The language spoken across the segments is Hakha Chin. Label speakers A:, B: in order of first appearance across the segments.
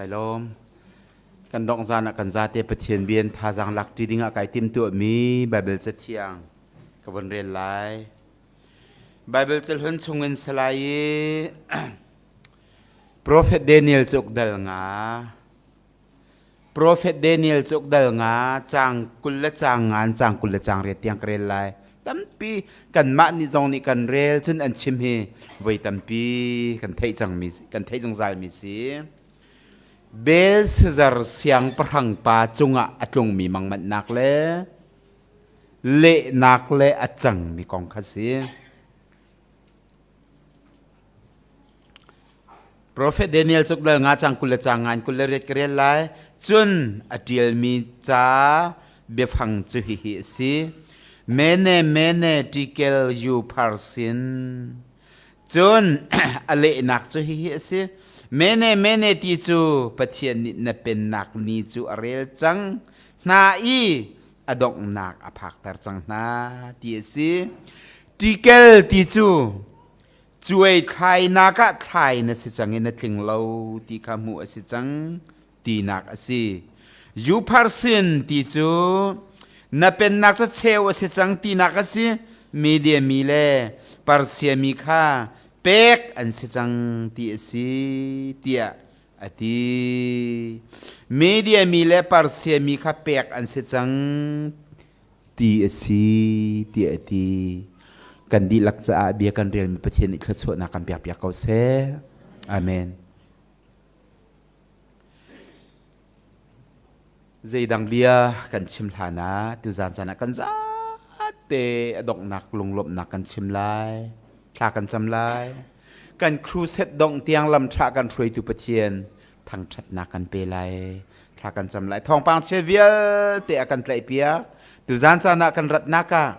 A: Kai lawm. Kan dongh zan ah kan zate Pathian bian thazaang lak ṭi ding ah kai timtuahmi Baibal Cathiang ka von rel lai. Baibal cahlun chungin salai i Profet Daniel cu uk dal nga Profet Daniel cu uk dal nga caang 20 le caang ngan caang 20 le caang riat tiang ka rel lai. Tampi kanmah nih zong nih kan rel cun an chim hi voi tampi kan theih cangmi kan theih zungzal mi si. Belshazzar siangpahrang pa cungah a tlungmi mangmanhnak le lehnak le a cangmi kong kha si. Profet Daniel cuk dal nga cang 20 le cang ngan 28 ka rel lai. Cun a ṭialmi ca biafang cu hihi a si. Mene mene tikel yu parsin. Cun a lehnak cu hihi a si. Mene mene ti cu Pathian nih na pennak ni cu a rel cang hna i a donghnak a phakter cang hna ti a si. Tikel ti cu cuai thlainak ah thlai na si cang i na tling lo ti kha hmuh a si cang tinak a si. Yupharsin ti cu na pennak cu cheu a si cang tinak a si. Media mi le Persia mi kha pek an si cang ti a si tiah a ti. Media mi le Persia mi kha pek an si cang ti a si tiah a ti. Kan dihlak caah bia kan relmi Pathian nih thluachuahnak kan pekpiak ko seh. Amen. Zeidang bia kan chim hlan ah tuzaan caan ah kan zate a donghnak lunglawmhnak kan chim lai. Thla kan cam lai. Kan crusade dongh tiang lam ṭha kan hruaitu Pathian thangṭhatnak kan pe lai. Thla kan cam lai. Thawngpang chia vialte a kan tlaihpiak. Tuzaan caan ah kan ratnak ah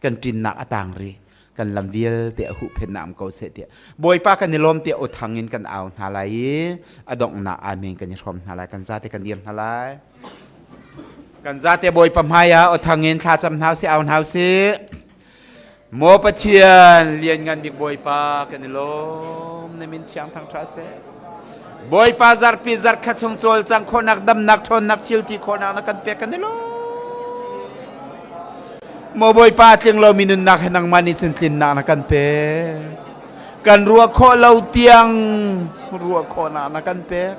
A: kan ṭinnak a tang rih. Kan lam vialte a huhphennak um ko seh tiah Bawipa kan i lawm tiah aw thang in kan au hna lai i a donghnak amen kan i hrawm hna lai. Kan zate kan dir hna lai. Kan zate Bawipa hmai ah aw thang in thla cam hna usih, au hna usih. Maw Pathian lianngan bik Bawipa kan i lawm na min thiang thangṭha seh. Bawipa zarhpi zarhkhat chung cawlcang khawhnak damnak ṭhawnnak thil ti khawhnak na kan pek kan i lawm. Maw Bawipa tling lomi nunnak he nangmah nih cun tlinnak na kan pek. Kan ruah khawh lo tiang ruah khawhnak na kan pek.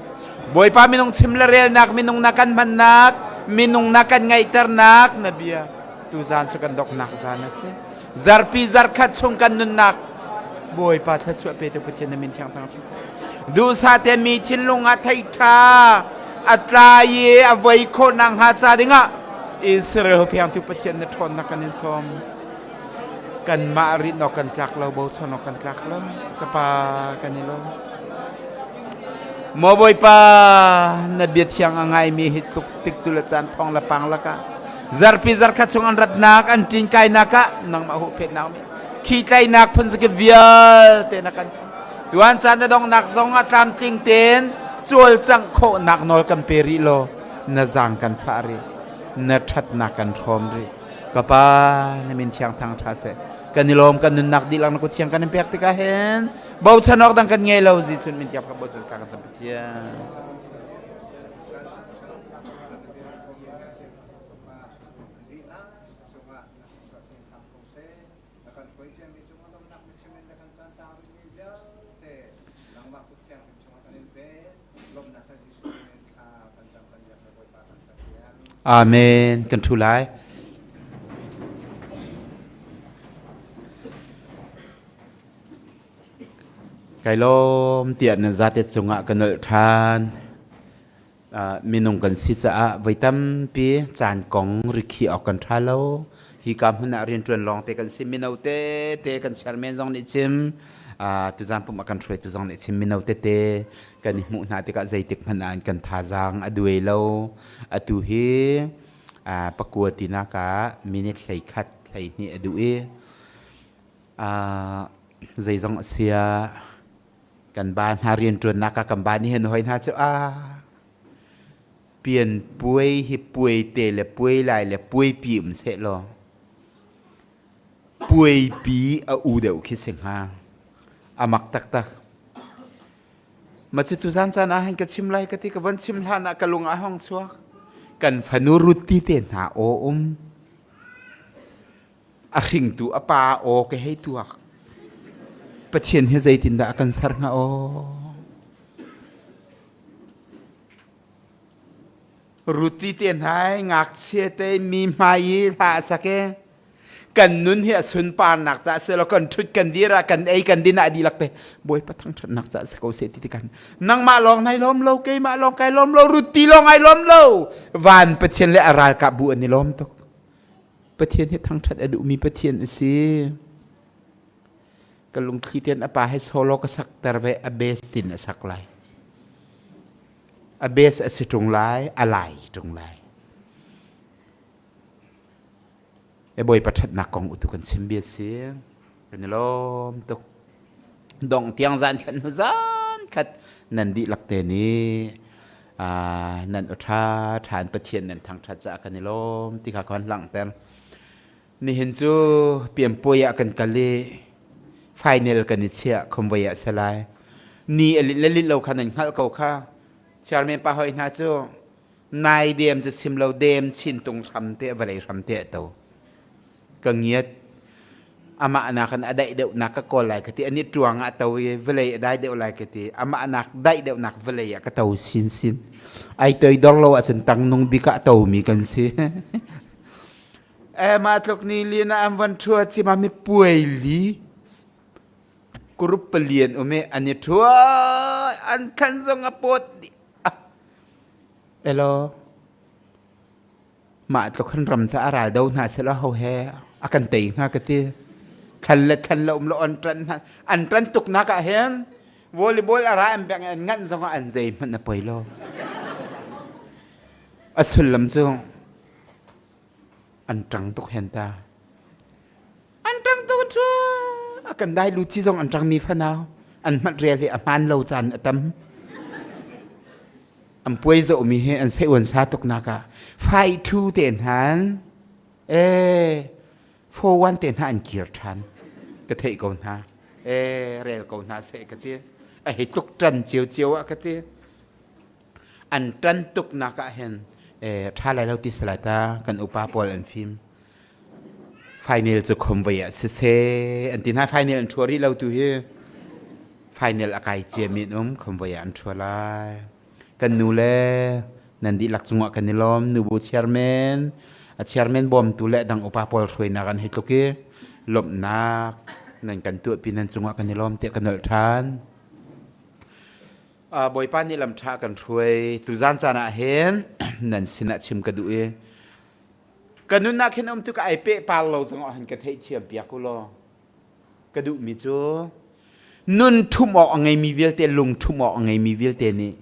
A: Bawipa minung chim le relnak minung na kan hmannak minung na kan ngaihternak na bia Tuzaan cu kan doknak zaan a si. Zarpi zarkhat chung kan nunnak Bawipa thluachuah petu Pathian na min thiang thang siseh. Duhsah te mi thinlung ah thei ṭha a tlai i a voi khawh nakhnga ca dingah Israel phiangtu Pathian na ṭhawnnak kan in sawm. Kanmah rin awk kan tlak lo, bochan awk kan tlak lo. Ka pa kan i lawm. Maw Bawipa, na bia thiang a ngaimi hi tluk tik cu le caan thong le pang lakah zarpi zarkhat chung an ratnak an ṭin kainak ah nangmah huhphenhnak mi khi tlainak phun zakip vialte na kan tuan caan na donghnak zong ah tlamtling tein cawlcangh khawhnak nawl kan pe rih law na zaang kan fah rih na ṭhatnak kan hrawm rih ka pa na min thiang thang ṭha seh kan i lawm kan nunnak dihlak na kut thiang kan in pek tikah hin bochan awk dang kan ngei lo Jesuh min tiang ka bochan ka kan Pathian. Amen. Kan thu lai. Kai lawm tiah nan zate cungah ka nolh ṭhan. Minung kan si caah voi tampi caan kong rikhi awk kan ṭha lo. Hi ka hmun ah rianṭuan lawng te kan si. Mino tete kan chairman zong nih chim. Tuzaan pumh a kan hruaitu zong nih chim. Mino tete kan i hmuh hna tikah zeitik hmanh ah kan thazaang a duai lo. Atu hi pakua tinak ah minute 11 12 a duh i Zeizong a si ah kan ba hna rianṭuannak ah kan ba nih hin hoi hna cu ah pian puai hi puai te le puai lai le puai pi um seh law puai pi a u deuh khi si hnga a mak taktak. Ma cu tuzan caan ah hin ka chim lai ka ti ka von chim hlan ah ka lung a hong chuak. Kan fanu Ruth te hna aw um. A hringtu a pa aw ka hei tuak. Pathian hi zeitindah a kan ser hnga aw. Ruti te hna ngakchia te mi hmai i hla a sak i kan nun hi a sunparnak ca si lo kan ṭhut kan dir ah kan ei kan din ah dihlak te Bawipa thangṭhatnak ca si ko seh ti kan nangmah lawng nai lawm lo keimah lawng kai lawm lo Ruti lawng ai lawm lo van Pathian le a ralkap bu an i lawm tuk Pathian hi thangṭhat a duhmi Pathian a si ka lungthli ten a pa he solo ka sak ter ve a best tin a sak lai A bes a si ṭung lai, a lai ṭung lai. E Bawipa ṭhatnak kong utu kan chim bia si. Kan i lawm tuk. Dong tiang zan khat hnu zan khat nan dihlak te nih nan aw ṭha ṭhan Pathian nan thangṭhat caah kan i lawm ti kha kan langhter. Nihin cu pianpuai ah kan kal i final kan i chiah khomvei ah si lai. Ni a linh le linh lo kha nan hngalh ko kha. Chairman pa hoi hna cu nai dem cu sim lo dem chin tung hram te vawlei hram te a to. Ka ngiat amah nak in a daih deuh nak ka kawl lai ka ti ani tuang ah to i vawlei a dai deuh lai ka ti amah nak daih deuh nak vawlei ah ka to sin sin ai toi dor lo ahcun tang nung bik ah to mi kan si Eh mah tluk ni lian ah an van ṭhua ci ma mi puai li group palian um i an i ṭhua an khan zong a pawt dih. Ah. Elo mah tluk han ram ca a ral do hna selaw ho he a kan tei hnga ka ti. Thlan le thlan lo um lo an ṭan hna an ṭan tuk nak ah hin volleyball a ra an beng an nganh zong ah an zei hmanh a poi lo. A sullam cu An ṭang tuk hen ta. An ṭang tuk ṭha. A kan dai lu ci zong an ṭangmi fanau. An hmat rel hi a hmaan lo caan a tam. An puai zohmi hi an sei uan sa tuk nak ah 5-2 te hnan eh 4-1 te hna an kir ṭhan. Ka theih ko hna. Eh rel ko hna seh ka ti. A hei tluk ṭan ciocio ah ka ti. An ṭan tuknak ah hin ṭha lai lo ti si lai ta kan upa pawl an fim. Final cu khomvei ah siseh an ti hna. Final an ṭhua rih lo tu hi. Final a kai ciami an um khomvei ah an ṭhua lai. Kan nu le nan dihlak cungah kan i lawm. Nubu chairman, a chairman bawmtu le dang upa pawl hruainak an hei tluk i lawmhnak nan kan tuahpi nan cungah kan i lawm tiah ka nolh ṭhan. Bawipa nih lam ṭha kan hruai. Tuzan caan ah hin nan sinah chim ka duh i ka nunnak hin um tu ka ai peh par lo zong ah hin ka theihthiam piak u law ka duhmi cu nun ṭhum awk a ngeimi vialte lung ṭhum awk a ngeimi vialte nih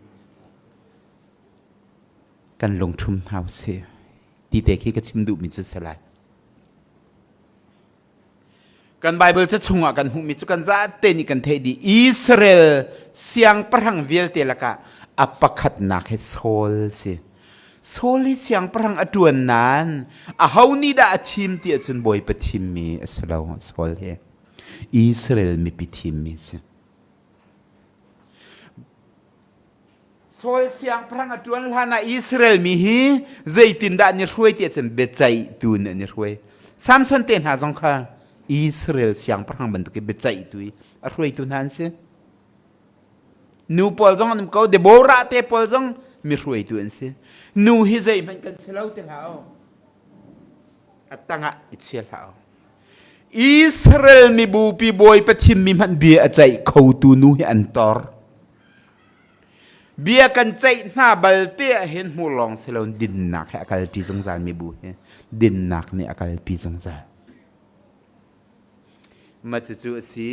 A: kan lung ṭhum hna usih ti te khi ka chim duhmi cu si lai. Kan Bible ca chungah kan hmuhmi cu kan zate nih kan theih dih. Israel siangpahrang vialte lakah a pakhatnak hi Saul si. Saul hi siangpahrang a ṭuan nain aho nih dah a thim ti ahcun Bawipa thimmi a si lo Saul hi. Israel mipi thimmi a si. Saul siangpahrang a ṭuan hlanah Israel mi hi zeitindah an i hruai ti ahcun biaceihtu in an i hruai. Samson te hna zong kha Israel siangpahrang bantuk i biaceihtu i a hruaitu hna an si. Nu pawl zong an um ko, Deborah te pawl zong mi hruaitu an si. Nu hi zeihmanh kan si lo ti hlah u. A tangah i chia hlah u. Israel mibupi Bawipa thimmi hmanh bia a ceih khotu nu hi an tor. Bia kan ceih hna balte ah hin hmur lawng si lo dinnak he a kalṭi zungzal mi bu hi dinnak nih a kalpi zungzal. Mah cucu a si.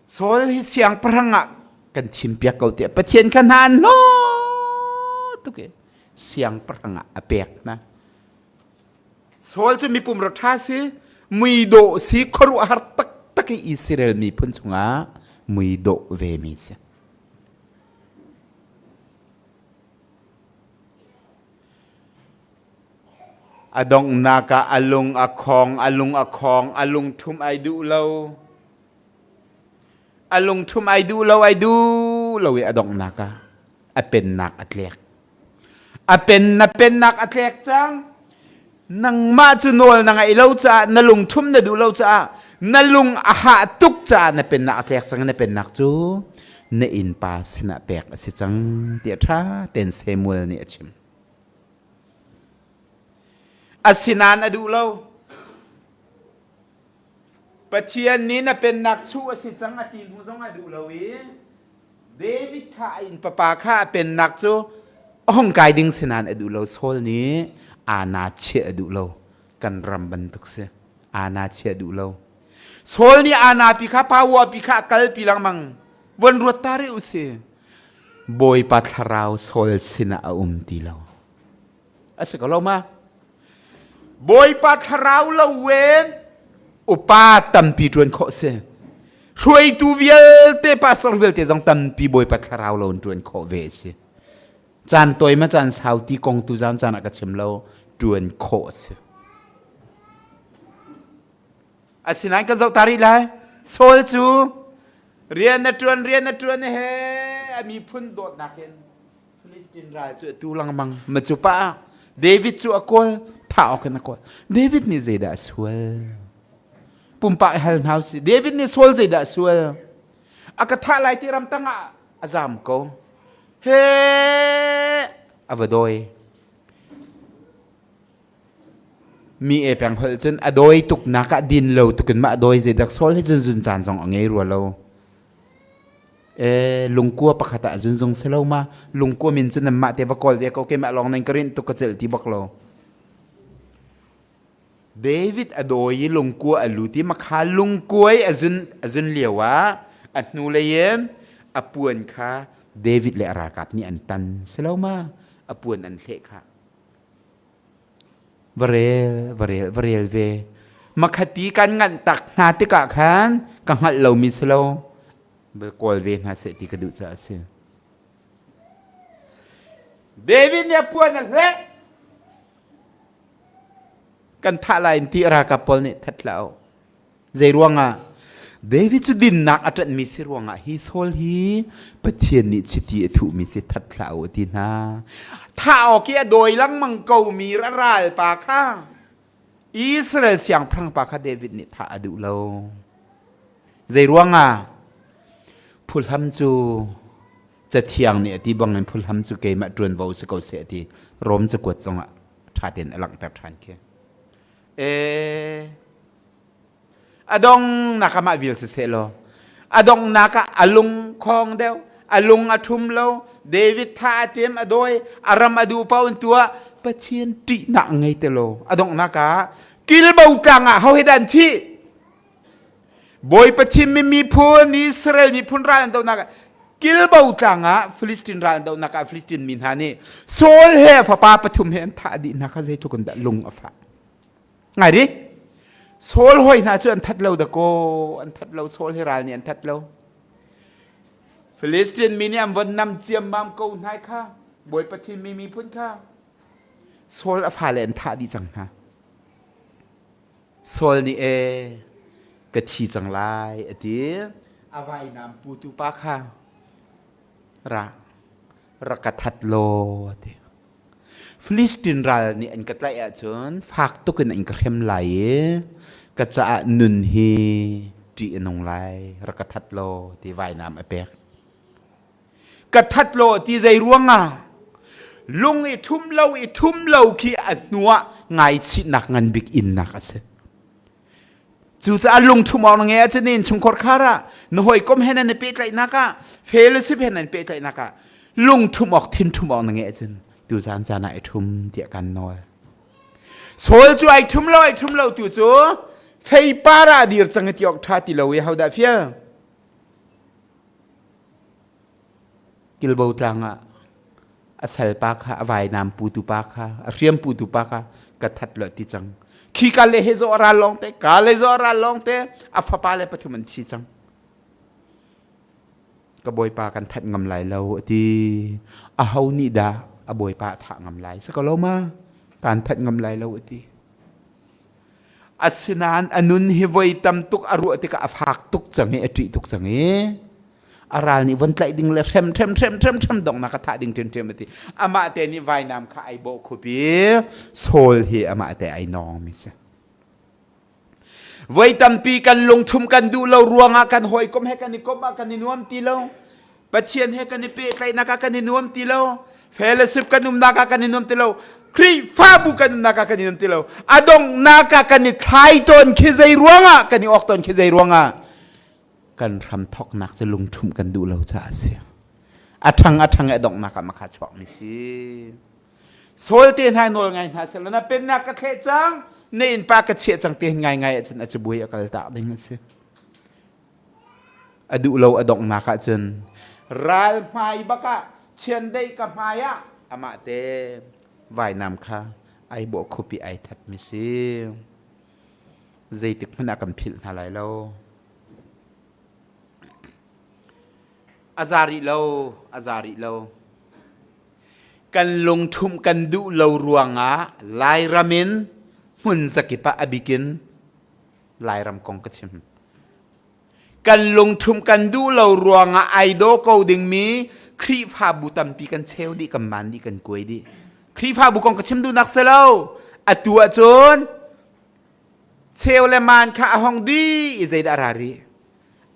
A: Saul hi siangpahrang ah kan thimpiak ko tiah Pathian kha hna an hnawh tuk i siangpahrang ah a pek hna. Saul cu mipum ro ṭha si, muidawh si, khuaruahhar taktak i Israel miphun chungah muidawh vemi si. A donghnak ah a lung a khong, a lung a khong, a lungṭhum ai duh lo. A lungṭhum ai duh lo ai duh lo i a donghnak ah a pennak a tlek. A pen na pennak a tlek cang. Nangmah cu nawl na ngaih lo caah na lungṭhum na duh lo caah na lung a hah tuk caah na pennak a tlek cang na pennak cu na innpa sinah pek a si cang tiah ṭha tein Samuel nih a chim. Asinain a duh lo. Pathian nih na pennak chuh a si cang a ti hnu zong a duh lo i David kha a innpapa kha a pennak cu a hung kai ding si nain a duh lo. Saul nih ana chiah a duh lo. Kan ram bantuk si. Ana chiah a duh lo. Saul nih ana pi kha power pi kha a kalpi lengmang. Von ruat ta rih u si. Bawipa thlarau Saul sinah a um ti lo. A si ko lo ma? Bawipa thlarau lo wen upa tampi ṭuan khawh si. Hruaitu vialte, pastor vialte zong tampi Bawipa thlarau lo in ṭuan khawh ve si. Caan tawi ma caan sau ti kong tu zaan caan ah ka chim lo, ṭuan khawh a si. Asinain kan zoh ta rih lai. Saul cu rian na ṭuan, rian na ṭuan he a miphun dawtnak in Filistin ral cu a tu lengmang. Ma cu pa David cu a kawl, thah awk in a kawl. David nih zeidah a sual? Pumpak i hal hna usih. David nih Saul zeidah a sual? A ka thah lai ti ramtang ah a zam ko. He a va dawi. Mi e peng holh cun a dawi tuk nak ah din lo tukin mah dawi zeidak Saul hi cun zun caan zong a ngei rua lo. E lungkua pakhat ah zunzung si lo ma lungkua min cu nanmah te va kawl ve ko keimah lawng nan ka rinh tuk ka celh ti bak lo. David a dawi i lungkua a lut i makha lungkuai a zun a zun lio ah a hnu lei in a puan kha David le a ralkap nih an tan si lo ma a puan an hleh kha Va rel, va rel, va rel ve. Makhati kan nganh tak hna tikah khan ka hngalh lomi si lo. Bal kawl ve hna seh ti ka duh caah a si. David nih a puan a hleh. Kan thah lai in ti ralkap pawl nih that hlah u. Zei ruangah? David cu dinnak a ṭanhmi si ruangah hi Saul hi Pathian nih chiti a thuhmi si that hlah u a ti hna. Thah awk i a dawi lengmang komi ralpa kha Israel siangpahrang pa kha David nih thah a duh lo. Zei ruangah? Phuhlam cu Cathiang nih a ti bangin phuhlam cu keimah ṭuanvo si ko seh a ti. Rom cakuat zongah ṭha tein a langhter ṭhan khi. Ee, a donghnak ah mah vial siseh law a donghnak ah a lung khong deuh a lung a ṭhum lo David tha a tem a dawi a ram a duh paoh in tuah Pathian ṭihnak ngei te law a donghnak ah kilbo tlang ah ho he dah an thih Bawipa thimmi miphun Israel miphun ral an dohnak ah Kilbo tlang ah Filistin ral an dohnak ah Filistin mi hna nih Saul he a fapa pathum he an thah dih hna kha zeitluk in dah lung a fah. Ngai ri Saul hoi hna cu an that lo dakaw an that lo Saul he ral nih an that lo. Filistin mi nih an von nam ciammam ko hna kha Bawipa thimmi miphun kha Saul a fale an thah dih cang hna. Saul nih ee ka thi cang lai a ti. A vainam putu pa kha ra rak ka that law a ti. Filistin ral nih an ka tlaih ahcun fak tuk in an ka hrem lai i ka caah nun hi ṭih a nung lai rak ka that law ti vainam a pek. Ka that law ti zei ruangah lung i ṭhum lo i ṭhum lo khi a hnuah ngaichihnak ngan bik innak a si. Cucaah lungṭhum awk na ngeih ahcun na innchungkhar khar ah na hawikom he nan i pehtlaihnak ah fellowship he nan i pehtlaihnak ah lungṭhum awk thinṭhum awk na ngeih ahcun tuzaan caan ah i ṭhum tiah kan nawl. Saul cu ai ṭhum lo ai ṭhum lo tu cu feipar ah a dir cang i ti awk ṭha ti lo i hodah fial? Kilbo tlang ah a salpa kha a vainam putu pa kha a hriam putu pa kha ka that lo ti cang. Khi ka le he zo a ral lawng te ka le zo a ral lawng te a fapa le pathum an thi cang. Ka bawipa kan that ngam lai lo a ti. Aho nih dah a bawipa a thah ngam lai? Si ko lo ma? Kan that ngam lai lo a ti. Asinain a nun hi voi tam tuk a ruah tikah a fak tuk cang i a ṭih tuk cang i a ral nih von tlaih ding le hrem hrem hrem hrem hrem donghnak a thah ding ṭhiamṭhiam a ti. Amah te nih vainam kha ai bawh khup i Saul hi amah te ai nawng mi si. Voi tampi kan lungthum kan duh lo ruangah kan hawikom he kan i komh ah kan i nuam ti lo. Pathian he kan i pehtlaihnak ah kan i nuam ti lo. Fellowship kan umnak ah kan i nuam ti lo. Khrihfabu kan umnak ah kan i nuam ti lo. A donghnak ah kan i thlai tawn khi zei ruangah kan i awk tawn khi zei ruangah kan hram thoknak cu lungthum kan duh lo caah a si. A ṭhang a ṭhang i a donghnak ah makha chuakmi si. Saul te hna nawl ngai hna seh law na pennak ka thleh cang, na innpa ka chiah cang te ngai ngai ahcun a cabuai a kal tak ding a si. A duh lo a donghnak ahcun ral hmai bak ah chiandeih ka hmai ah amah te vainam kha ai bawh khup i ai that mi si. Zeitik hmanh ah kan philh hna lai lo. A za rih lo, a za rih lo. Kan lungṭhumh kan duh lo ruangah Lairam in hmun zakip ah a bikin Lairam kong ka chim. Kan lungṭhumh kan duh lo ruangah ai daw ko dingmi Khrihfabu tampi kan cheu dih, kan maan dih, kan kuai dih. Khrihfabu kong ka chim duhnak si lo. Atu ahcun cheu le maan kha a hong dih i zeidah a ra rih?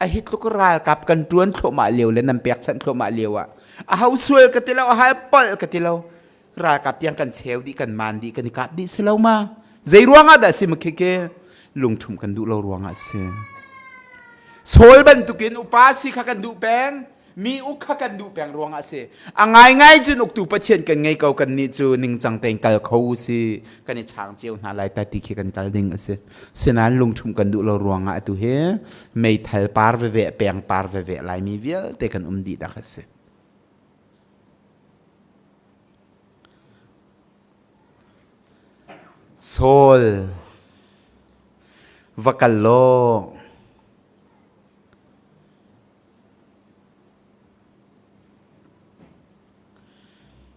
A: A hi tluk ralkap kan ṭuan thluahmah lio le nan pekchanh thluahmah lio ah a ho sual ka ti lo, a hal palh ka ti lo. Ralkap tiang kan cheu dih, kan maan dih, kan i kap dih si lo ma? Zei ruangah dah si makhike? Lungṭhumh kan duh lo ruangah si. Saul bantukin upa si kha kan duh peng, mi uk kha kan duh peng ruangah si. A ngaingai cun uktu Pathian kan ngei ko kan nih cu ningcang tein kal kho si kan i chang cio hna lai ta ti khi kan kal ding a si. Sinain lungṭhumh kan duh lo ruangah atu hi meithal par veve, peng par veve Laimi vialte kan um dih dak a si. Saul, va kal law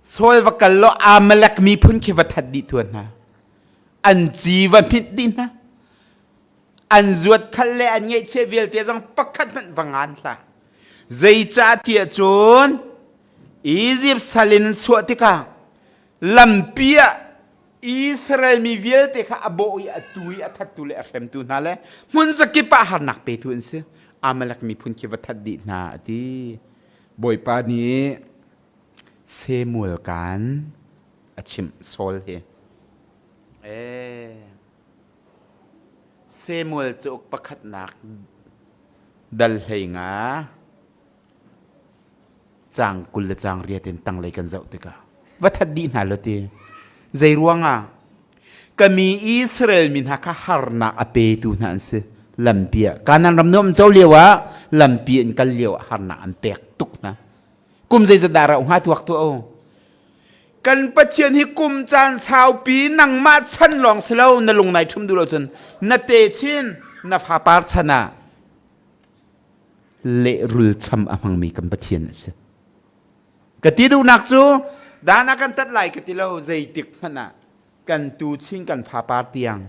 A: Saul va kal law Amalek miphun khi va that dih tuan hna. An ci va hmit dih hna. An zuat khal le an ngeihchiah vialte zong pakhat hmanh va ngan hlah. Zeicahtiah cun Izipt sal in an chuah tikah lampi ah Israel mi vialte kha a bawh i a tu i a thattu le a hremtu hna le hmun zakip ah harnak petu an si. Amalek miphun khi va that dih hna a ti. Bawipa nih Samuel kaan a chimh Saul hi. Ee. Samuel cauk pakhatnak dal 15 caang 20 le caang riat in tanglei kan zoh tikah va that dih hna lo ti. Zei ruangah ka mi Israel mi hna kha harnak a petu hna an si. Lampi ah Kanaan ram nuam co lio ah lampi in kal lio ah harnak an pek tuk hna. Kum zeizat dah rauh hnga tuak tuah u. Kan Pathian hi kum caan saupi nangmah chan lawng si lo na lung nai ṭhum duh lo cun na te chin na fapar chan ah lehrul cham a hmangmi kan Pathian a si. Ka ti duhnak cu dan a kan tat lai ka ti lo zeitik hmanh ah kan tu chin kan fapar tiang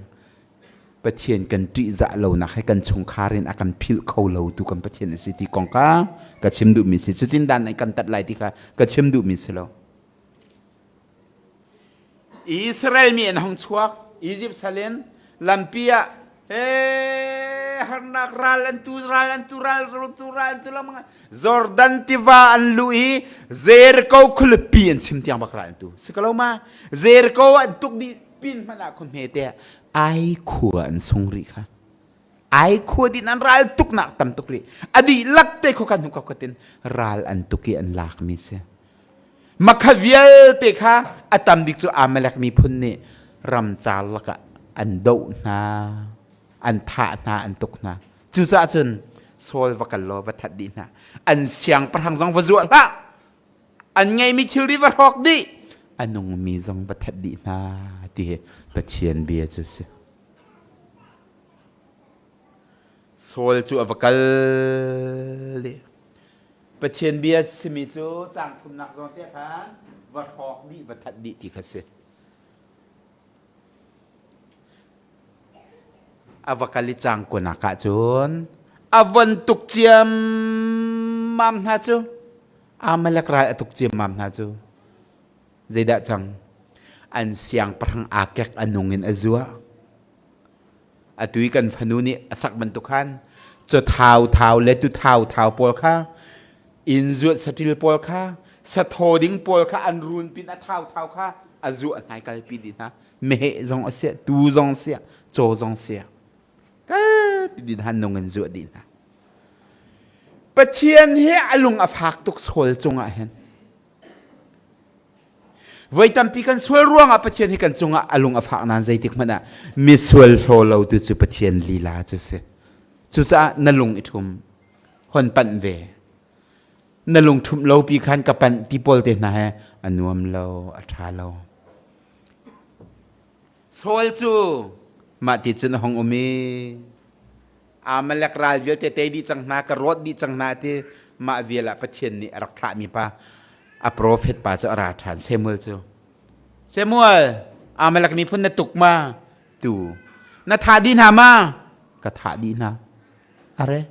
A: Pathian kan ṭihzah lonak he kan chungkhar in a kan philh kho lo tu kan Pathian a si ti kong kha ka chim duhmi si. Cutin dan an kan tat lai ti kha ka chim duhmi si lo. Israel mi an hong chuak Egypt salin lampi ah he harnak ral an tu ral an tu ral tu ral an tu lam Jordan tiva an lu i Jericho khualipi an chim tiang bak ral an tu si ko lo ma Jericho an tuk dih pin hmanh ah khua hme te ai khua an sung rih kha ai khua din an ral tuknak tam tuk rih a dihlak te khuakhan hnu khatin ral an tuk i an lak mi si Makha vialte kha a tam bik cu Amalek miphun nih ramcar lakah an doh hna, an thah hna, an tuk hna. Cucaah cun Saul va kal law va that dih hna. An siangpahrang zong va zuah hlah. An ngeimi thilri va hrawk dih. A nungmi zong va that dih hna ti hi Pathian bia cu si. Saul cu a va kal dih. Pathian bia simi cu caang thumnak zawn te khan va hrawk dih va that dih ti kha si. A va kal i cang kunak ah cun a von tuk ciammam hna cu. Amalek ral a tuk ciammam hna cu. Zeidah cang? An siangpahrang Akek a nung in a zuah. Atu i kan fanu nih a sak bantuk khan cathau thau le tuthau thau pawl kha inn zuat saṭil pawl kha sathaw ding pawl kha an run pin a thau thau kha a zuah hnai kalpi dih hna. Meheh zong a siah, tuu zong a siah, caw zong a siah. Kalpi dih hna nung in zuah dih hna. Pathian hi a lung a fak tuk sawl cungah hin. Voi tampi kan sual ruangah Pathian hi kan cungah a lung a fak nain zeitik hmanh ah misual hlaw lo tu cu Pathian lila cu si. Cucaah na lung i ṭhum, hon panh ve. Na lung ṭhumh lo pi khan ka panh ti pawl te hna he a nuam lo, a ṭha lo. Saul cu mah ti cun a hung um i Amalek ral vialte tei dih cang hna, ka rawt dih cang hna ti mah vial ah Pathian nih a rak thlahmi pa a profet pa cu a ra ṭhan Samuel cu. Samuel, Amalek miphun na tuk ma? Tu. Na thah dih hna ma? Ka thah dih hna. Are.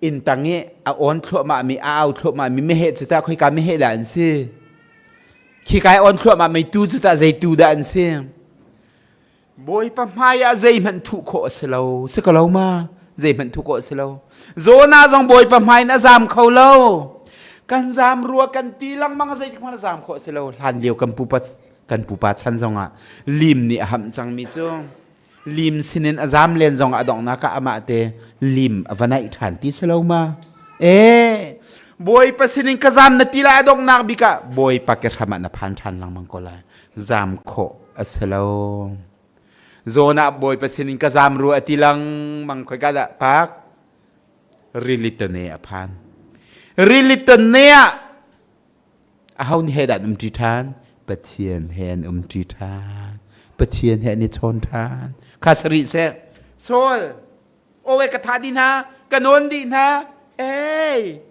A: Inn tang i a awn thluahmah mi a au thluahmah mi meheh cu tah khoika meheh dah an si? Khika i awn thluahmah mi tu cu tah zei tu dah an si? Bawipa hmai ah zeihmanh thuh khawh a si lo. Si ko lo ma? Zeihmanh thuh khawh a si lo. Jonah zong Bawipa hmai in a zam kho lo. Kan zam rua kan ti lengmang zeitik hmanh a zam khawh a si lo. Hlan lio kan pupa kan pupa chan zongah lim nih a hamh cangmi cu lim sinin a zam len zong a donghnak ah amah te lim a va naih ṭhan ti si lo ma? Eh, Bawipa sinin ka zam na ti lai a donghnak bik ah Bawipa ke hram ah na phan ṭhan lengmang ko lai. Zam khawh a si lo. Zawn ah Bawipa sinin ka zam rua a ti lengmang khoi ka dah pak rili tane a phan. Rili tane ah aho nih he dah an umṭi ṭhan? Pathian he an umṭi ṭhan. Pathian he an i chawn ṭhan. Kha sarih seh. Saul, awe ka thah dih hna, ka nawn dih hna. Hey,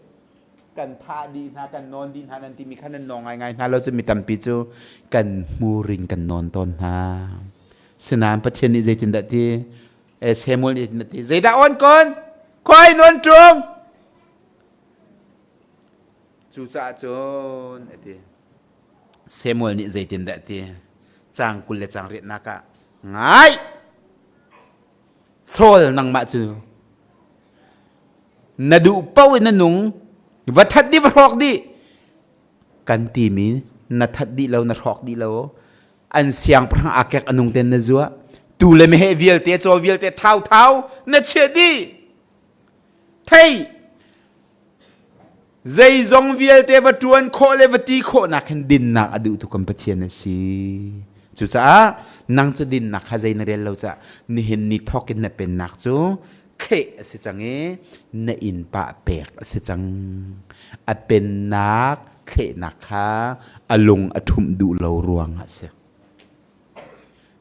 A: kan thah dih hna, kan nawn dih hna nan timi kha nan nawng ngaingai hna lo cu mi tampi cu kan hmur in kan nawn tawn hna. Sinain Pathian nih zeitindah ti? Eh, Samuel nih zeitindah ti? Zeidah on kon? Khoi nawn ṭung? Cucaah cun a ti. Samuel nih zeitindah a ti? Caang 20 le caang riatnak ah ngai Saul nangmah cu na duh paoh in na nung va that dih va hrawk dih kan timi na that dih lo na hrawk dih lo an siangpahrang akek a nung ten na zuah tu le meheh vialte caw vialte thau thau na chiah dih thei Zeizong vialte va ṭuan khawh le va ti khawhnak hin dinnak a duhtu kan Pathian a si. Cucaah nang cu dinnak kha zei na rel lo caah nihin ni thawk in na pennak cu thleh a si cang i na innpa pek a si cang. A pennak thlehnak kha a lung a ṭhumh duh lo ruangah a si.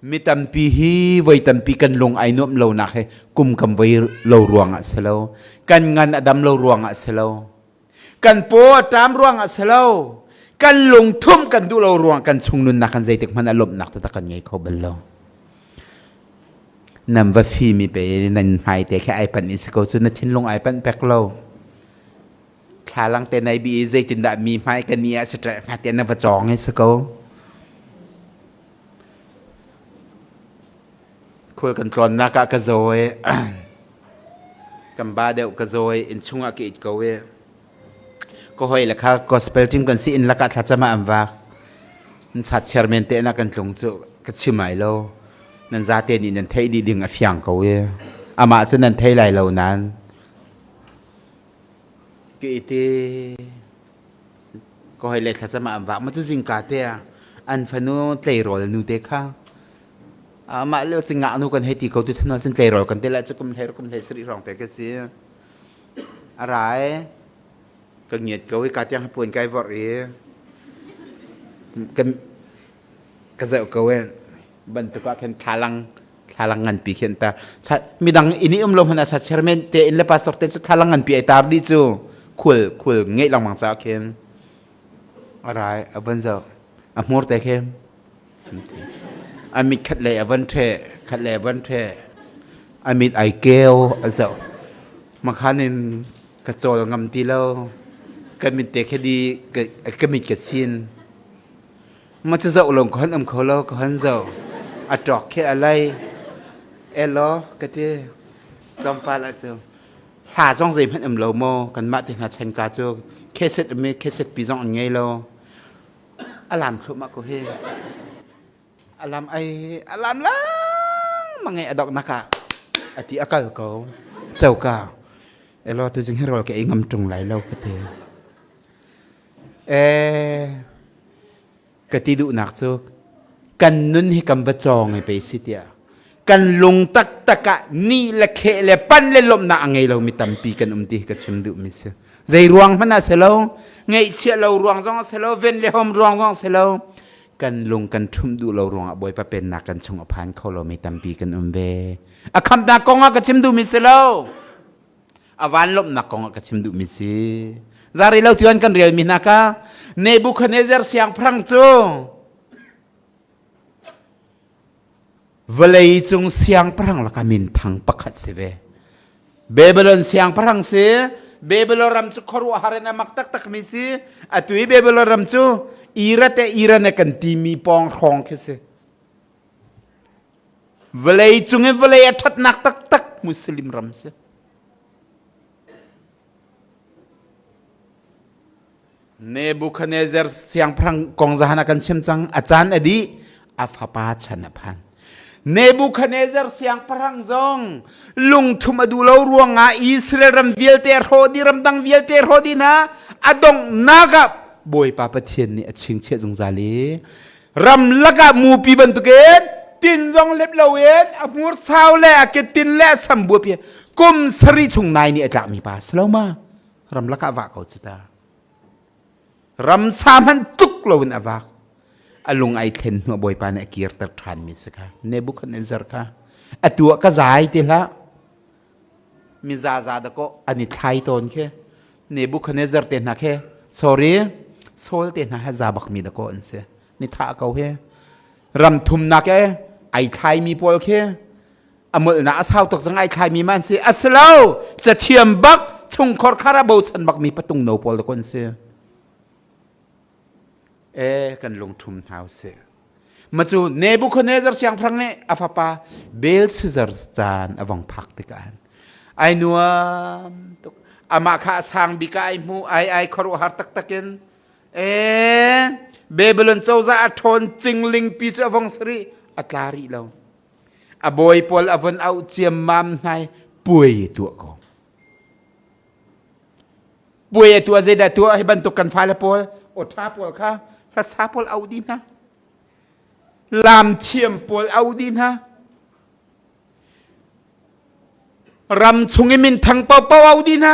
A: Mi tampi hi voi tampi kan lung ai nuamh lonak hi kum kam voi lo ruangah si lo. Kan ngan a dam lo ruangah si lo. Kan paw a ṭam ruangah si lo. Kan lungthum kan duh lo ruang kan chung nunnak kan zeitik hmanh a lawmhnak taktak kan ngei kho bal lo. Nam va fimi pe nan hmai te khi ai panh in si ko cu na thinlung ai panh pek lo. Thlalang te nai bi i zeitindah mi hmai ka ni ah si ṭalh hnga tiah na va cawng i si ko. Khul kan tlawnnak ah ka zaw i kan ba deuh ka zaw i innchung ah ka it ko i ka hoi le kha gospel team kan si inn lakah thlacam ah an vak. Nan chat chairman te na kan tlung cu ka chim ai lo. Nan zate nih nan theih dih ding a fiang ko i amah cu nan thei lai lo nain Ka ite ka hoi le thlacam ah an vak ma cu zingka te ah an fanu tleirawl nu te kha amah lio cu ngaknu kan hei ti ko tu chan cun tleirawl kan te la cu kum hlei kum hlei sarih hrawng te ka si a rai ka ngiat ko i ka tiang puan kai vorh i kan ka zoh ko e bantuk ah khin thlalang thlalang nganpi khi an tar midang inn i um lo hmanh ah sa chairman te in le pastor te cu thlalang nganpi ai tar dih cu khul khul ngeih lengmang caah khin a rai a van zoh a hmur te khi. A mit khat lei a van ṭheh, khat lei a van ṭheh. A mit ai keu a zoh. Makhan in ka cawl ngam ti lo. Ka mit te khi di ka mit ka sin. Ma cu zoh lawng ka hon um kho lo, ka hon zoh. A ṭawk khi a lei. Elaw ka ti. Tlawmpal ah cu hla zong zeihmanh um lo maw kanmah te hna chan ka cu kheset um i kheset pi zong an ngei lo. A lam thluahmah ko hi. A lam ai a lam lang mangai a dok nak ah a ti a kal ko. Coka. Elaw tu jing hi rawl ka ei ngam ṭung lai lo ka ti. Eh ka ti duhnak cu kan nun hi kan va cawng i pei si tiah kan lung taktak ah ni le kheh le pan le lawmhnak a ngei lomi tampi kan um ti hi ka chim duhmi si. Zei ruang hmanh ah si lo, ngeihchiah lo ruang zong a si lo, ven le hom ruang zong a si lo, kan lung kan ṭhumh duh lo ruangah Bawipa pennak kan chung a phan kho lomi tampi kan um ve. A khamnak kong ah ka chim duhmi si lo. A van lawmhnak kong ah ka chim duhmi si. Zari lo tuan kan relmi hna ka Nebuchadnezzar siangpahrang cu vawlei cung siangpahrang lakah minthang pakhat si ve. Babylon siangpahrang si. Babylon ram cu khuaruahhar in a mak taktakmi si. Atu i Babylon ram cu Ira te Iran kan timi pawng hrawng khi si. Vawlei cung i vawlei a ṭhatnak taktak Muslim ram si. Nebuchadnezzar siangpahrang kong zahan a kan chim cang. A caan a dih, a fapa chan a phan. Nebuchadnezzar siangpahrang zong lungthum a duh lo ruangah Israel ram vialte a hrawh dih, ramdang vialte a hrawh dih hna. A donghnak ah Bawipa Pathian nih a chingchiah zungzal i ram lakah mupi bantukin tin zong lep loin a hmur sau le a ketin le a sam buapi kum sarih chung nai nih a tlakmi pa si lo ma? Ramlak ah vah ko cu ta. Ramsa hmanh tluk loin a vak. A lung ai thlen hnu Bawipa nih a kirter ṭhanmi si kha. Nebuchadnezzar kha atu ah ka zai ti hlah. Mi zaza da ko an i thlai tawn khi. Nebuchadnezzar te hna khi sorry Saul te hna he za bak mi da ko an si. Ni thah ko hi. Ram thumnak e ai thlai mi pawl khi a molhnak a sau tuk zong ai thlaimi man si a si lo cathiam bak chungkhor khar a bochan bak mi patung no pawl kon si e kan lungthum hna si ma cu Nebuchadnezzar siangpahrang nih a fapa Belshazzar caan a vong phak tikah ai nuam tuk amah kha a sang bik ah ai hmu ai ai khuaruahhar taktak in e Babylon cozah a ṭhawn cingling pi cu a vong sari a tla rih lo A bawi pawl a von auh ciammam hna i puai tuah ko. Puai a tuah zeidah tuah hi bantuk kan fale pawl awṭha pawl kha hlasa pawl auh dih hna. Laam thiam pawl auh dih hna. Ram chung i minthang paohpaoh auh dih hna.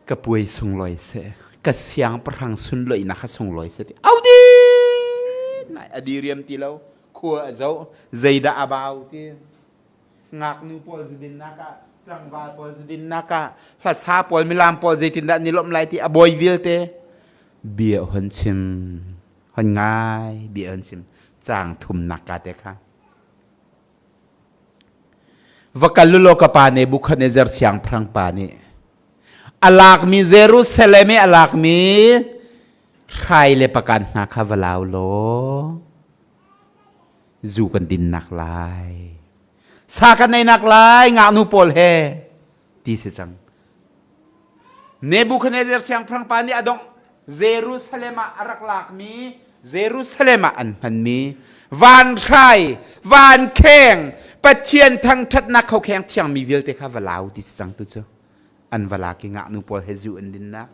A: Ka puai sunglawi seh ka siangpahrang sunlawihnak kha sunglawi seh ti au din nai a diriam ti lo khua a zoh zeidah a bau ti ngaknu pawl zudinnak ah tlangval pawl zudinnak ah hlasa pawl milam pawl zeitindah ni lawmh lai ti a bawi vialte bia hon chim hon ngai bia hon chim caang thumnak ka te kha Va kal u law ka pa Nebuchadnezzar siangpahrang pa nih a lakmi Jerusalem i a lakmi hrai le pakan hna kha va lau law zu kan dinnak lai sa kan einak lai ngaknu pawl he ti si cang. Nebuchadnezzar siangpahrang pa nih a dongh Jerusalem ah a rak lakmi Jerusalem ah an hmanmi vanhrai vankheng Pathian thangṭhatnak khokheng thiangmi vialte kha va lau ti si cang tu cu an va lak i ngaknu pawl he zu an dinnak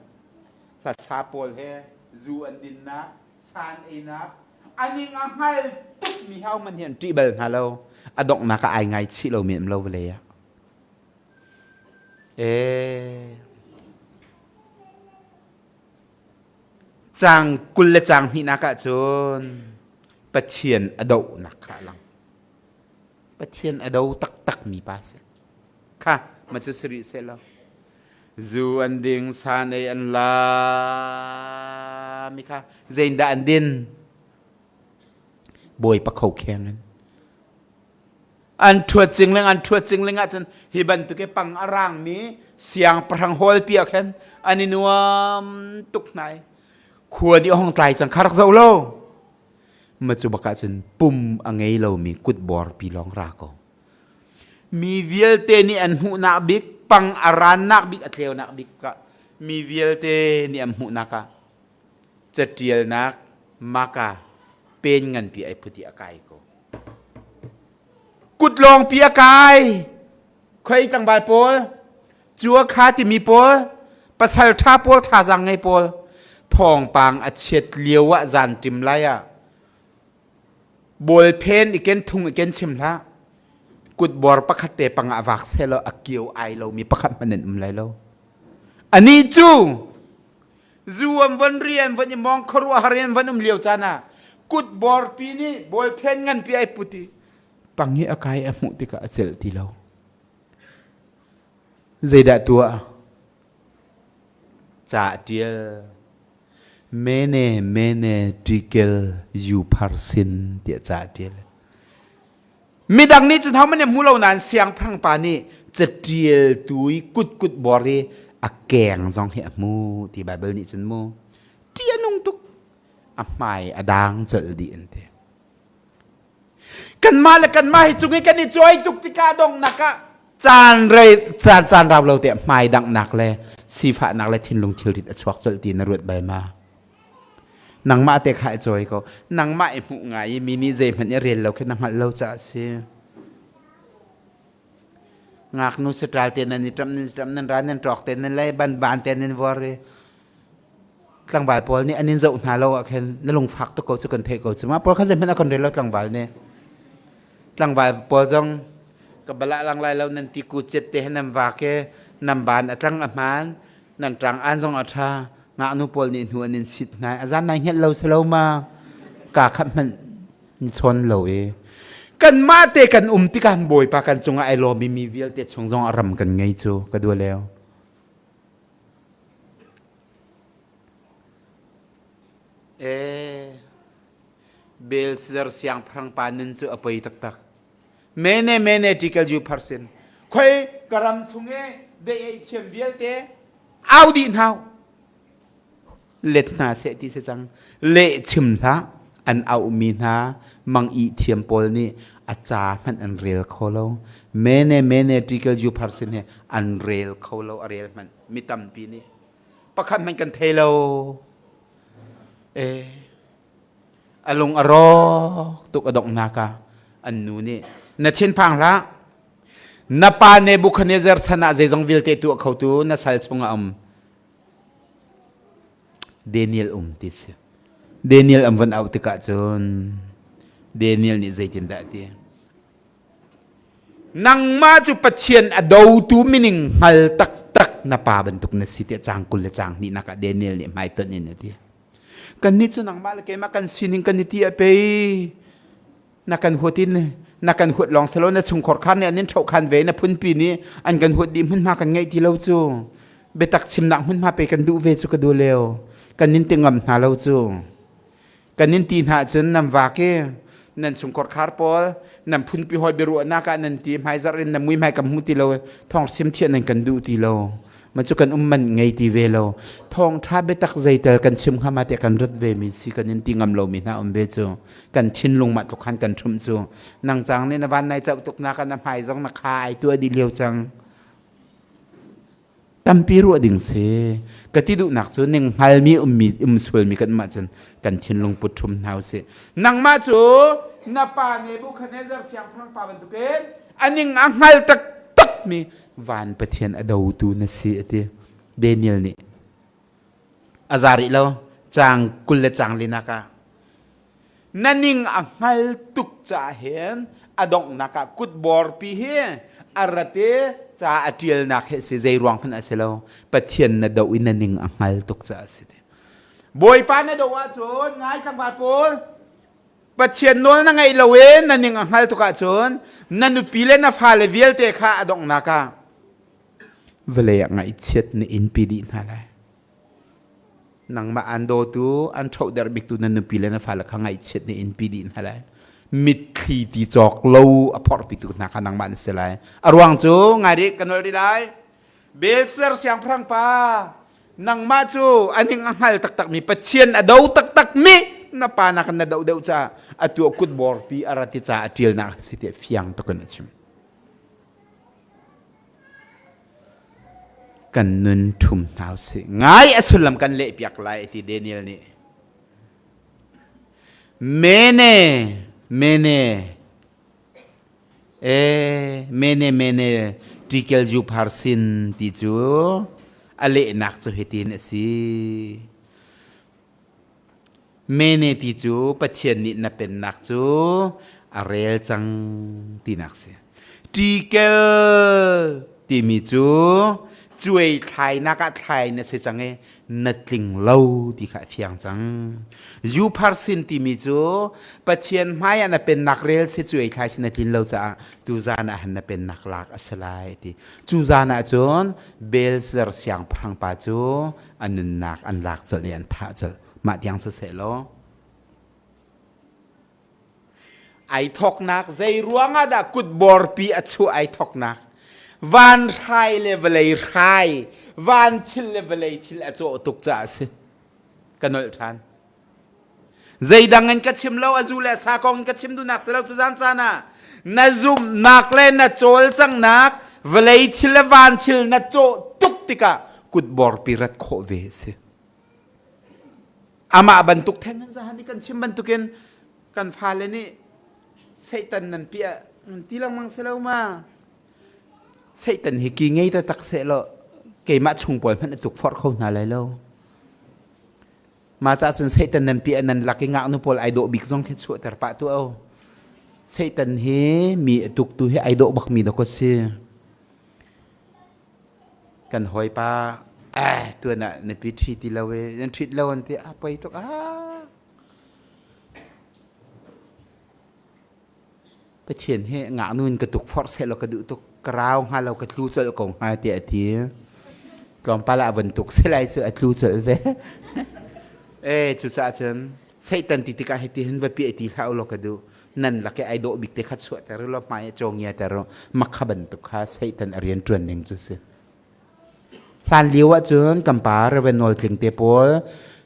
A: hlasa pawl he zu an dinnak san einak aning a hngal tukmi hau man hi an ṭih bal hna lo a donghnak ah ai ngaichih lomi an lo vawlei ah Caang 20 le caang hnihnak ahcun Pathian a dohnak kha a lang. Pathian a do taktakmi pa si. Kha, ma cu si rih seh law. Zu an ding, sa nei an la mi kha zeindah an din? Bawipa kho kheng in. An ṭhuat cingling an ṭhuat cingling ahcun hi bantuk i pang a rangmi siangpahrang hall pi ah khan an i nuam tuk hna i khua nih a hong tlai cang kha rak zoh lo. Ma cu bak ahcun pum a ngei lomi kutbor pi lawng ra ko. Mi vialte nih an hmuhnak bik, pang a rannak bik, a tleunak bik ah mi vialte nih an hmuhnak ah catialnak maka pen nganpi ai put i a kai ko. Kut lawngpi a kai. Khoi tlangval pawl, cua kha timi pawl, pasal ṭha pawl, thazaang ngei pawl, thawngpang a chiat lio ah zan ṭim lai ah Bawlphen i ken thung i ken chim hlah. Kutbor pakhat te pang ah vak selaw a kio ai lomi pakhat hmanh an um lai lo. Anih cu zu an von ri an von i mong khuaruahhar in an von um lio caan ah kutbor pi nih bawlphen nganpi ai put i pang hi a kai a hmuh tikah a celh ti lo. Zeidah tuah? Ca a ṭial. Mene mene tikel yu pharsin tiah ca a ṭial. Midang nih cun hohmanh nih hmu lo nain siangpahrang pa nih caṭialtu i kutkut bor i a keng zong hi a hmu ti Baibal nih cun mu. Ṭih a nung tuk. A hmai a dang colh dih an ti. Kanmah le kanmah hi cung i kan i cuai tuk tikah donghnak ah caan rei caan caan rau lo te hmai danghnak le sifahnak le thinlung thilrit a chuak colh ti na ruat bal ma? Nangmah te kha i cawi ko. Nangmah i hmuh ngai i mi nih zeihmanh i rel lo khi na hngalh lo caah a si. Ngaknu saṭal te nan i ṭamh nan i ṭamh nan ra nan ṭawk te nan lei ban ban te nan vor i tlangval pawl nih an in zoh hna lo ah khin na lungfak tuk ko cu kan theih ko cu mah pawl kha zeihmanh a kan rel lo tlangval nih tlangval pawl zong ka bala lang lai lo nan ti ku cet te he nan vak i nan ban a tlang a hmaan nan ṭang an zong a ṭha ngaknu pawl nih hnu an in sit hna a zan nai hngelh lo si lo ma ka khat hmanh ni chawn lo i kanmah te kan um tikah bawipa kan cungah ai lawmi mi vialte chung zong a ram kan ngei cu ka dua leo Ee, Belshazzar siangpahrang pa nun cu a poi taktak. Mene mene tikal ju pharsin. Khoi ka ram chung i dei ei thiam vialte au dih hna. Let hna seh ti si cang. Leh chim hlah. An auhmi hna mang i thiam pawl nih a ca hmanh an rel kho lo. Mene mene tikal ju pharsin he an rel kho lo a rel hmanh. Mi tampi nih pakhat hmanh kan thei lo. Eh, a lung a rawk tuk a donghnak ah an nu nih na thinphang hlah. Na pa Nebuchadnezzar chan ah zeizong vialte tuah khotu na sal chungah um. Daniel um ti si. Daniel an von auh tikah cun Daniel nih zeitindah a ti? Nangmah cu Pathian a dotu mining hngal taktak na pa bantuk na si tiah caang 20 le caang hnihnak ah Daniel nih hmaitonh in a ti. Kannih cu nangmah le keimah kan sining kan i ti a pei. Na kan huat in na kan huat lawng selo na chungkhor khan nih an in ṭhohkhan ve na phunpi nih an kan huat dih hmunhma kan ngeih ti lo cu. Biatak chimnak hmunhma pe kan duh ve cu ka duh leo. Kan nin ti ngam hna lo cu. Kan in ti hna cun nan vak i nan chungkhar khar pawl nan phunpi hawi biaruahnak ah nan ti hmaizarh in na mui hmai kan hmu ti lo thawng sim thiah nan kan duh ti lo ma cu kan um man ngei ti ve lo thawng ṭha biatak zeitel kan chim hnga ma tiah kan rat ve mi si kan in ti ngam lo mi hna um ve cu kan thinlung mah tluk khan kan ṭhumh cu nang cang nih na van nai cauh tuk nak ah na hmai zong na kha ai tuah dih lio cang Tampi ruah ding si. Ka ti duhnak cu ning hngalmi ummi um sualmi kan mah cun kan thinlung put ṭhum hna usih. Nangmah cu na pa Nebuchadnezzar siangpahrang pa bantukin a ning a hngal taktakmi van Pathian a dotu na si a ti. Daniel nih a za rih lo caang 20 le caang linak ah na ning a hngal tuk caah hin a donghnak ah kutbawrpi hi a rat i ca a ṭialnak hi si zei ruang hmanh a si lo Pathian na doh i na ning a hngal tuk caah a si Bawipa na doh ahcun ngai tlangval pawl Pathian nawl na ngaih lo i na ning a hngal tuk ahcun na nupi le na fale vialte kha a donghnak ah vawlei ah ngaihchiat na inpi dih hna lai Nangmah aan dawtu, an ṭhohder biktu na nupi le na fale kha ngaihchiat nih in pi dih hna lai. Mitthli ti cawk lo a phorhpitu hna kha nangmah na si lai. A ruang cu ngai rih ka nolh rih lai. Belshazzar siangpahrang pa nangmah cu a ning a hngal taktakmi Pathian a do taktakmi na pa nakin na doh deuh caah atu ah kutborpi a rat i ca a ṭialnak a si tiah fiang tukin a chim. Kan nun ṭhum hna usih. Ngai a sullam kan lehpiak lai ti Daniel nih. Mene, mene, e mene mene tikel ju pharsin ti cu a lehnak cu hitin a si. Mene ti cu Pathian nih na pennak cu a rel cang tinak si. Tikel timi cu cuai thlainak ah thlai na si cang i na tling lo ti kha a fiang cang. Zupharsin timi cu Pathian hmai ah na pennak rel si cuai thlai si na tlin lo caah tuzan ah han na pennak lak a si lai ti. Cu zan ah cun Belzer siangpahrang pa cu a nunnak an lak colh i an thah colh. Mah tiang siseh law ai thoknak zei ruangah dah kutborpi a chuah ai thoknak van hrai le vawlei hrai van thil le vawlei thil a cawh tuk caah a si. Ka nolh ṭhan. Zeidang in ka chim lo, a zu le a sa kong in ka chim duhnak si lo tuzan caan ah na zumhnak le na cawlcanghnak vawlei thil le van thil na cawh tuk tikah kutborpi rat khawh ve a si. Amah bantuk theng in zahan i kan chim bantukin kan fale nih Satan nan piah nan ti lengmang si lo ma? Satan hi ki ngei taktak seh law keimah chung pawl hmanh a tukforh kho hna lai lo. Mah caah cun Satan nan piah nan lak i ngaknu pawl ai dawh bik zong khi chuahter pah tuah o. Satan hi mi a tuktu hi ai dawh bakmi dawk a si. Kan hawipa eh tuan ah na pi ṭhi ti lo e nan ṭhit lo an ti a poi tuk ah. Pathian hi ngaknu in ka tukforh seh law ka duh tuk ka rau hnga lo ka tlu colh ko hnga tiah a ti. Tlawmpal ah van tuk si lai cu a tlu colh ve. Eh cucaah cun Satan ti tikah hiti hin va piah ti hlah u law ka duh. Nan lak i ai dawh bik te kha chuahter u law hmai ah cawngia ter u. Makha bantuk kha Satan a rian ṭuan ning cu si. Hlan lio ahcun kan pa Reverend Nawl Tling te pawl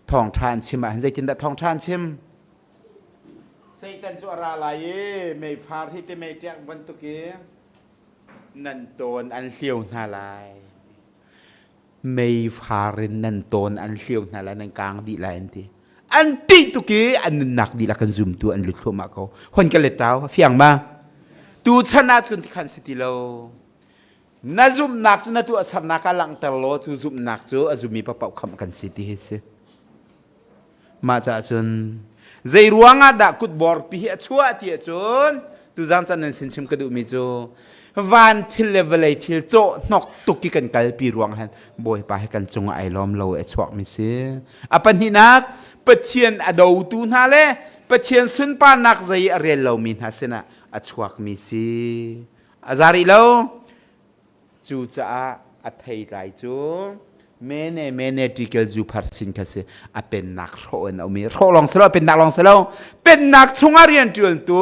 A: thawngṭha an chim ah zeitindah thawngṭha an chim? Satan cu a ra lai i meifar hi te mei ṭek bantuk i nan tawn an hlio hna lai. Meifar in nan tawn an hlio hna lai, nan kaang dih lai an ti. An ṭih tuk i an nunnak dihlak an zumtu an lut thluahmah ko. Hon ka let tau, fiang ma? Tu chan ah cun tikhan si ti lo. Na zumhnak cu na tuahsernak ah langhter law cu zumhnak cu a zummi paoh khamh kan si ti hi si. Mah caah cun zei ruangah dah kutborpi hi a chuah ti ahcun tuzang can nan sin chim ka duhmi cu van thil le vawlei thil cawh hnok tuk i kan kalpi ruang han Bawipa hi kan cungah ai lawm lo i a chuakmi si. A pahnihnak Pathian a dotu hna le Pathian sunparnak zei a rel lomi hna sinah a chuakmi si. A za rih lo. Cucaah a theitlai cu mene mene tikel zu pharsin kha si a pennak hrawh in a um i hrawh lawng si lo pennak lawng si lo pennak chungah rianṭuantu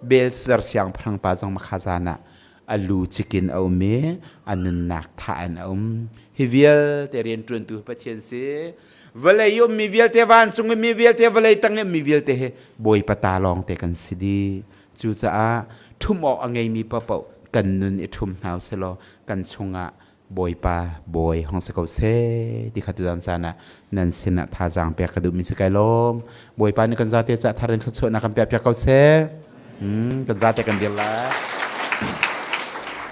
A: Belshazzar siangpahrang pa zong makha zan ah a lu cikin a um i a nunnak thah in a um. Hi vialte rianṭuantu Pathian si. Vawlei ummi vialte vancung i mi vialte vawlei tang i mi vialte hi Bawipa ta lawng te kan si dih. Cucaah ṭhumh awk a ngeimi paohpaoh kan nun i ṭhum hna usih kan chungah Bawipa bawi hong si ko seh ti kha tuzan caan ah nan sinah thazaang pek ka duhmi si kai lawm. Bawipa nih kan zate cah thar in thluachuahnak kan piah piak ko seh. Kan zate kan dir lai.